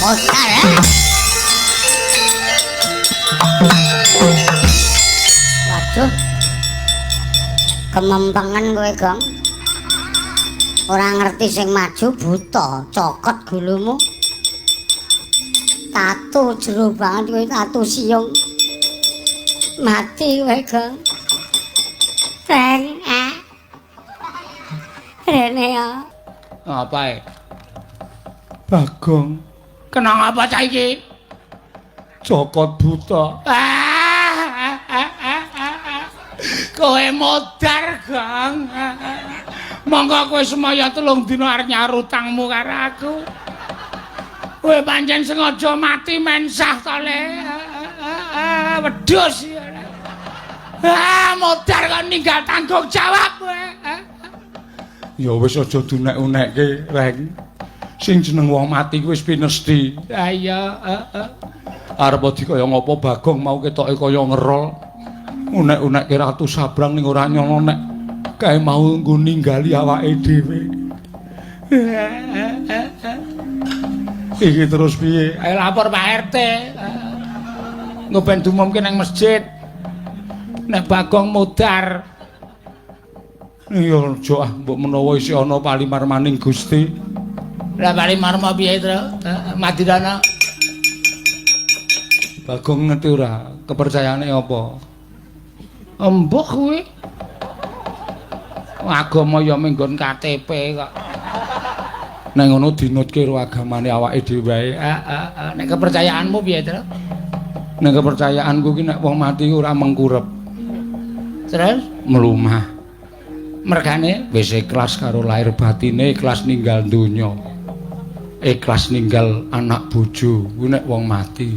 Modar. Waduh. Kemempengen kowe, Gong. Ora ngerti sing maju buta, cokot gulumu. Tatu jero banget kowe, tatu siung. Mati kowe, Gong. Reng, eh. Rene ya. Apa e? Bagong. Kena ngapa cah iki? Cokot buta. Kowe modar, Gong. Monggo kowe semaya 3 dina arep nyaur utangmu karo aku. Kowe pancen sengaja mati mensah to, Le. Wedhus. Ah, modar kok ninggal tanggung jawab kowe. Ya wis aja dunek-unekke, Reng. Sing jeneng wong mati kuwi wis pinesti. Ha iya, heeh. Arep dikaya ngapa Bagong mau ketoke kaya ngerol. Unek-unekke Ratu Sabrang ning ora nyono nek kae mau nggo ninggali awake dhewe. Iki terus piye? Ayo lapor Pak RT. Engko ben diumumke nang masjid. Nek Bagong modar. Iya aja ah, mbok menawa isih ana palimarmaning Gusti. Lah palimarma piye, Tru? Madirana. Bagong ngerti ora kepercayaane apa? Embuh kuwi. Agama ya menggon KTP kok. Nek ngono dinutke karo agamane awake dhewe wae. Heeh, nek kepercayaanmu piye, Tru? Nek kepercayaanku ki nek wong mati ora mengkurep. Terus mlumah. Mergane wis ikhlas karo lahir batine, ikhlas ninggal donya. Ikhlas ninggal anak bojo kuwi nek wong mati.